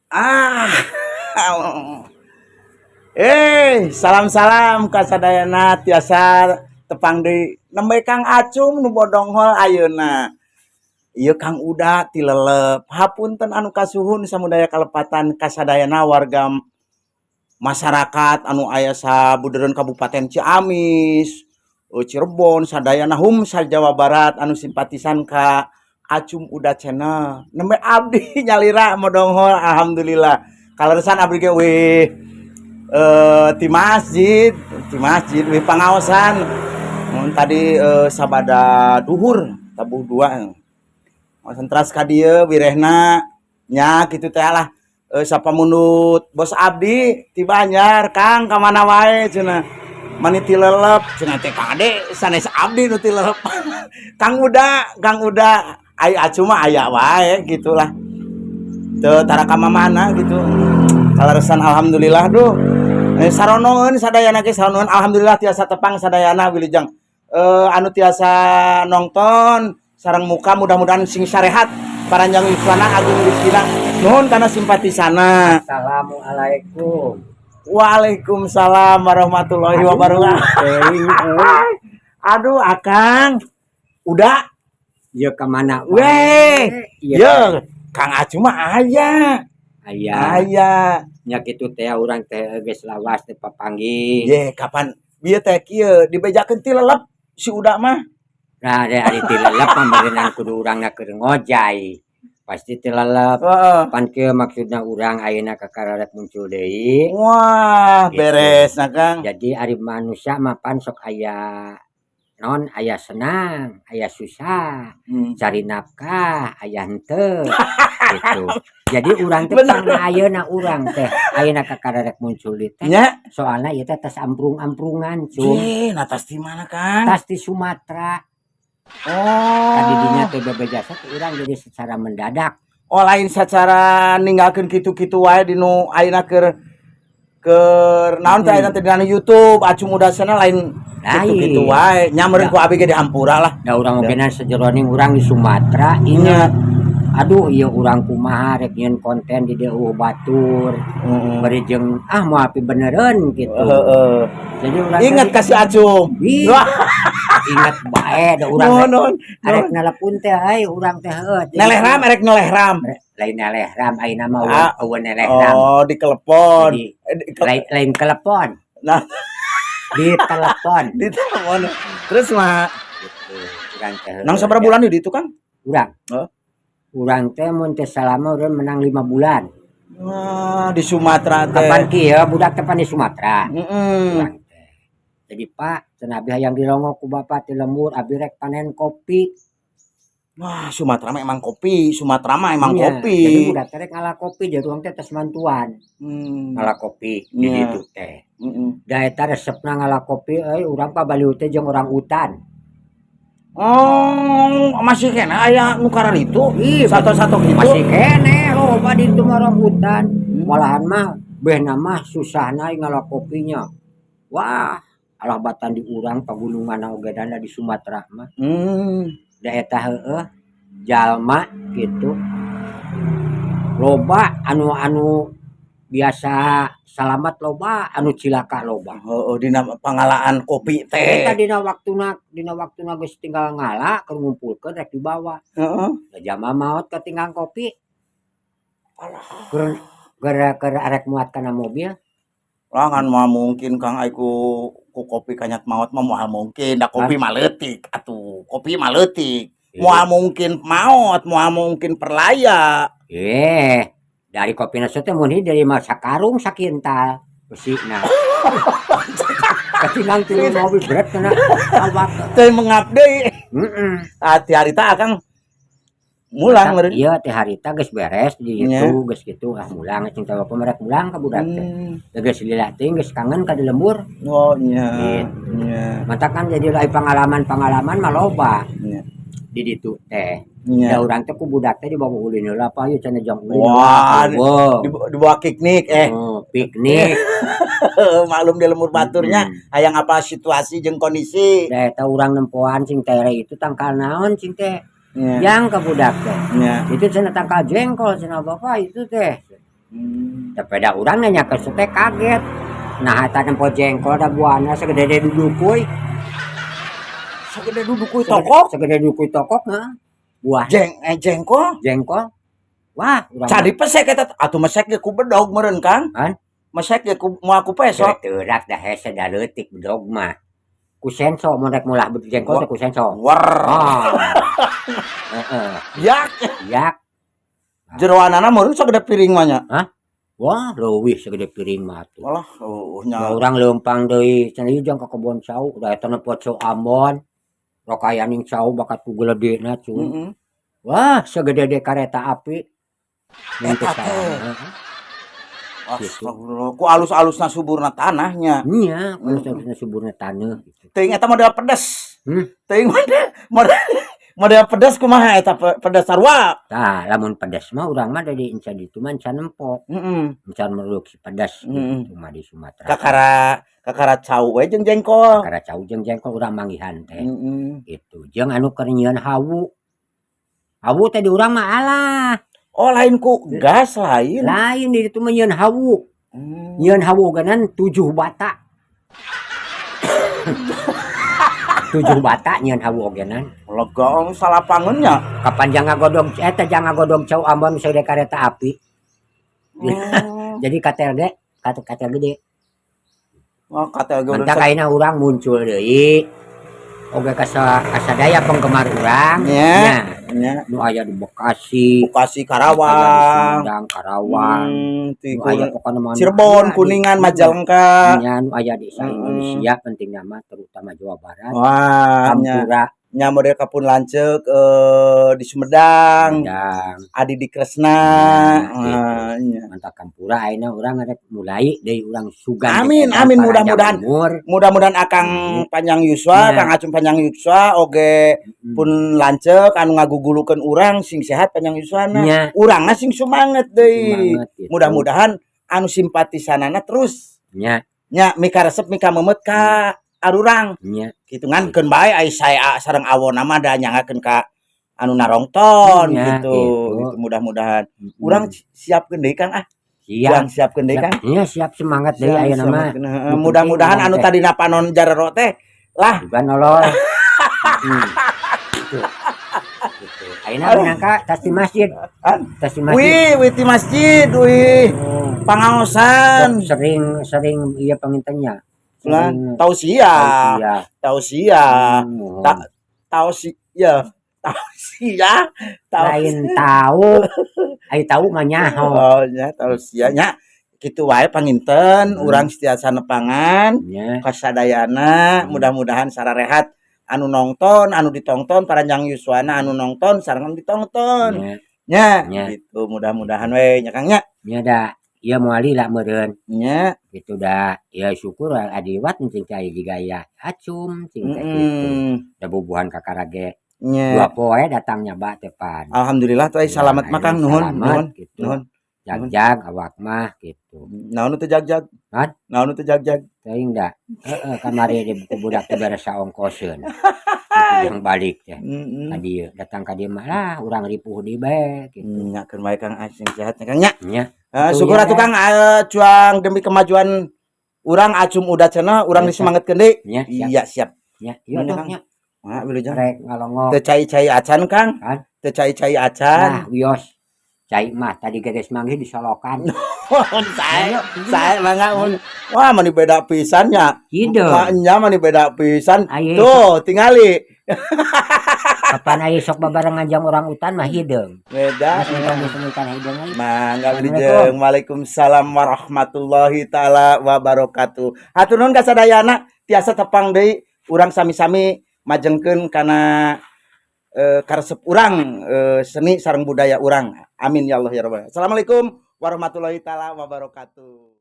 Ah. Salam-salam kasadayana, tiasa tepang deui nembe Kang Acum nu bodonghol ayeuna. Ieu Kang Uda tilelep. Hapunten anu kasuhun samudaya kalepatan kasadayana warga masyarakat anu aya sabudereun Kabupaten Ciamis, Cirebon, sadayana hum sa Jawa Barat anu simpatisan ka Acum Uda Channel. Nembe abdi nyalira modonghol, alhamdulillah. Kaleresan abdi ge weh ti masjid weh pangaosan. Mun tadi sabada duhur tabuh dua. Ngaosan teras ka dieu wirehna nya kitu teh lah. Sapamundut bos abdi ti Banjar, "Kang, ka mana wae?" cenah. "Mani tilelep," cenah teh. Kade sanes abdi nu tilelep. Kang Uda, Kang Uda, ai Acum mah aya wae gitulah. Teu tara ka mamana gitu. Kaleresan alhamdulillah duh. Saronoeun sadayana ge, saronoeun, alhamdulillah tiasa tepang sadayana, wilujeng. Anu tiasa nongton sareng muka mudah-mudahan sing sarehat, paranjang yuswana, agung rezekina. Nuhun kana simpatisana. Assalamualaikum. Waalaikumsalam warahmatullahi wabarakatuh. Teuing euy. Aduh, Akang. Udah. Ieu ka mana? Weh. Ieu. Ye, Kang Acum mah aya. Aya. Aya. Nya kitu teh, urang teh geus lawas teh papanggih. Ye, kapan bieu teh kieu dibejakeun tilelep si Uda mah. Nah, ari tilelep mah meureunnan kudu urangna keur ngojay. Pasti tilelep. Heeh. Pan kieu maksudna, urang ayeuna kakararek muncul deui. Wah, Gitu. beres nah, Kang. Jadi ari manusia mah pan sok aya non aya senang, aya susah, cari nafkah, aya henteu gitu. Jadi urang teh pangna ayeuna urang teh ayeuna kakararek muncul di teh. Nya. Soalna ieu teh tas amprung-amprungan, Cum. Ye, nah, tas di mana, Kang? Tas di Sumatera. Oh. Tadi dinya teh bebejasa teh urang jadi secara mendadak. Oh, lain secara ninggalkeun kitu-kitu wae dinu ayeuna keur naon teh ayeuna teh dina YouTube Acum Uda Channel, lain kitu-kitu wae. Nya meureun ku abi ge dihampura lah. Da urang oge sejeroning urang di Sumatera inget. Aduh, ieu urang kumaha rek nyieun konten di dieu euweuh batur. Bari jeung ah moal api benereun gitu. Heeh. Jadi urang Ingat kasih Acum. Ih, Wah, ingat bae da urang nuhun nuhun. arek nelepon teh euy urang teh heuh. Jadi Nelehram, erek nelehram. Lain nelehram, ayeuna mah Ah. euweuh nelehram. Oh, dikelepon. Jadi, Eh, lain lain kelepon. Nah, di telepon. Di telepon. Terus mah Gitu. Urang teh nang sabaraha bulan di ditu, Kang? Urang. Heuh. Urang teh mun teu salama urang menang 5 bulan. Wah, di Sumatera teh. Kapan kieu budak teh pan di Sumatera. Urang teh. Jadi, "Pak," cenah, "abi hayang dilongok ku bapak ti lembur, abi rek panen kopi." Wah, Sumatera mah emang kopi, Sumatera mah emang Iya, kopi. jadi budak teh rek ngala kopi, jadi urang teh tos mantuan. Ngala kopi di ditu teh. Da eta resepna ngala kopi euy, urang pabaliut teh jeung orang utan. Oh, masih keneh aya nu kararitu? Ih, Satu-satu gitu. masih keneh loba di ditu mah orang hutan. Malahan mah behna mah susahna ngala kopinya. Wah, alah batan di urang pagunungan oge dana di Sumatera mah. Da eta heueuh jalma gitu. Loba anu anu biasa salamat loba, anu cilaka loba. Heeh, dina pangalaan kopi teh. Eta dina waktuna geus tinggal ngala keur ngumpulkeun rek dibawa. Da jalma maot katinggang kopi. Keur keur keur arek muat kana mobil. Lah, ngan moal mungkin, Kang, ai ku kopi kanyat maot mah moal mungkin, da kopi mah leutik atuh. Kopi mah leutik. Moal mungkin maot, moal mungkin perlaya. Eh, dari kopi nasi teh mun dari mah sakarung sakintal besina. Katinggang tilu mobil berat kana awak. Teh mengap deui. Heeh. Ah, ti harita Akang mulang meureun. Iya, teh harita geus beres di itu geus kitu ah mulang cing teh bapak merek mulang ka budak teh. Geus lila teh geus kangen ka di lembur. Oh nya. Gitu. Nya. Mata kan jadi lain pengalaman-pengalaman mah loba di ditu teh. Da urang teh ku budak teh dibawa ulin heula, apa ieu cenah jang ulin. Wah, Wah. Dibawa piknik eh. Oh, piknik. Maklum di lembur baturnya hayang apa situasi jeung kondisi. Da eta urang nempoan cing tere itu tangkal naon cing teh. Nya. Yang ke budak teh. Nya. Itu cenah tangkal jengkol cenah bapak itu teh. Tapi da urang nanya ke teh kaget. Nah, eta nempo jengkol da buahna segede dudukuy. Segede dudukuy tokok. Segede dudukuy tokok, heeh. Buah Jengkol. Jengkol. Wah, urang Cadi pesek eta atuh, mesek ge ku bedog meureun, Kang. Kan? Mesek ge ku moal ku peso. Teurak dah, hese da leutik bedog mah. Ku senso mun rek mulah jengkol teh ku senso. Wer. Ah. Heeh. Yak. Yak. Jeroanana meureun sagede piring mah nya. Wah, leuwih segede piring mah atuh. Walah, oh nya. Da urang leumpang deui, cenah ieu jang ka kebon cau, da eta nempo cau Ambon. Rokayaning cau bakat ku geledena cuy. Wah, segede de kareta api. Mun teu Eta teh. salah. Heeh. Astagfirullah, ku alus-alusna suburna tanahnya. Nya, alus-alusna suburna taneuh gitu. Teuing eta model pedes. Teuing model model model pedes kumaha eta, pedes sarua. Tah, lamun pedes mah urang mah dari encan ditu mah encan nempo. Encan produksi pedes gitu mah di Sumatera. Kakara kakara cau we jeung jengkol. Kakara cau jeung jengkol urang manggihan teh. Gitu. Jeung anu keur nyieun hawu. Hawu teh di urang mah alah. Oh, lain ku gas lain. Lain, di ditu mah nyieun hawu. Nyieun hawu ganan 7 bata. 7 bata nyieun hawu ogenan. Lega salapangeun nya. Kapan jang ngagodog eta, jang ngagodog cau Ambon segede kareta api. Jadi katel ge, katel katel gede. Oh, katel ge. Mantak ayeuna urang muncul deui. Oge kasadaya penggemar urang Nya. Nya. Nya. Nu aya di Bekasi, Bekasi, aya di Karawang. Sumedang, Karawang. Ti Nu aya pokona mah nu Cirebon, aya di- Kuningan, Majalengka. Nya, nu aya di sa Indonesia, penting nama terutama Jawa Barat. Wah, nya. Hampura. Nya model kapun lanceuk di Sumedang, Sumedang. Adi di Kresna. Nah, gitu. Ah, nya. Mantap Hampura ayeuna urang rek mulai deui urang sugan Amin, di amin, panjang mudah-mudahan. umur. Mudah-mudahan Akang panjang yuswa, Nya. Kang Acum panjang yuswa, oge pun lanceuk anu ngagugulukeun urang sing sehat panjang yuswana. Nya. Urangna sing sumanget deui. Semangat gitu. Mudah-mudahan anu simpatisanana terus Nya, nya mika resep mika memet ka arurang nya. Gitu ngan keun bae ai saya sareng awona mah da nyangakeun ka anu narongton Nya, gitu. Gitu. Gitu mudah-mudahan urang siapkeun deui, Kang, ah. Siap. Urang siapkeun deui, Kang. Nya, siap, semangat deui Siap, ayeuna mah. semangatkeun, heeh. Nu Mudah-mudahan penting anu urang teh. tadina panon jarero teh lah. Juga nolol. Gitu. Gitu. Ayeuna nangka tas di masjid. An? Tas di masjid. Wih, wih di masjid, wih. Oh. Pangaosan. Sering sering iya pangintennya. Lah, Sering tausiah. Tausiah. Tausiah. Mohon. Tausiah. Tausiah. Lain tahu. Ai tahu mah nyaho. Oh, nya tausiah nya. Kitu wae panginten urang setiasa nepangan Nya. kasadayana, mudah-mudahan sararehat anu nongton, anu ditongton, paranjang yuswana anu nongton sareng anu ditongton. Nya. Nya, Nya. gitu mudah-mudahan we nya, Kang, nya. Nya da ieu moal lila meureun. Nya. Gitu da ya syukur adiwat cing teh aya jiga aya Acum cing teh gitu. Da bubuhan kakara ge Nya. dua poe datang nyaba teh pan. Alhamdulillah tuh Ya, salamet mah, Kang, nuhun, salamet, nuhun. Gitu. Nuhun. Jag-jag awak mah gitu. Naon nu teu jag-jag? Hah? Naon nu teu jag-jag? Teuing da. Heeh, kamari di buku budak teh beres saongkoseun. Gitu yang balik teh. Ka dieu, datang ka dieu mah lah urang ripuh deui bae gitu. Nya keun wae, Kang, sing sehat nya, Kang, nya. Nya. Eh, Tuh, syukur ya, atuh, Kang, cuang demi kemajuan urang Acum udah cenah urang Iya, disemangatkeun deui. Nya, siap. Iya, siap. Nya, ieu Mana, tuh Kang? Nya. Wah, wilujeng. Rek ngalongok. Teu cai-cai acan, Kang. Kan? Teu cai-cai acan. Nah, wios. Cai mah tadi geus manggih disolokan. Saya mangga mun. Wah, mani beda pisan nya. Hideung. Nya mani beda pisan. Ayo. Tuh, tingali. Kapan aya sok babarengan jang orang utan mah hideung. Beda. Geus mentan hideung euy. Mangga Assalamualaikum. wilujeng. Waalaikumsalam warahmatullahi taala wabarakatuh. Hatur nuhun ka sadayana tiasa tepang deui urang sami-sami majengkeun kana karesep urang seni sareng budaya urang. Amin ya Allah ya rabbal. Assalamualaikum warahmatullahi taala wabarakatuh.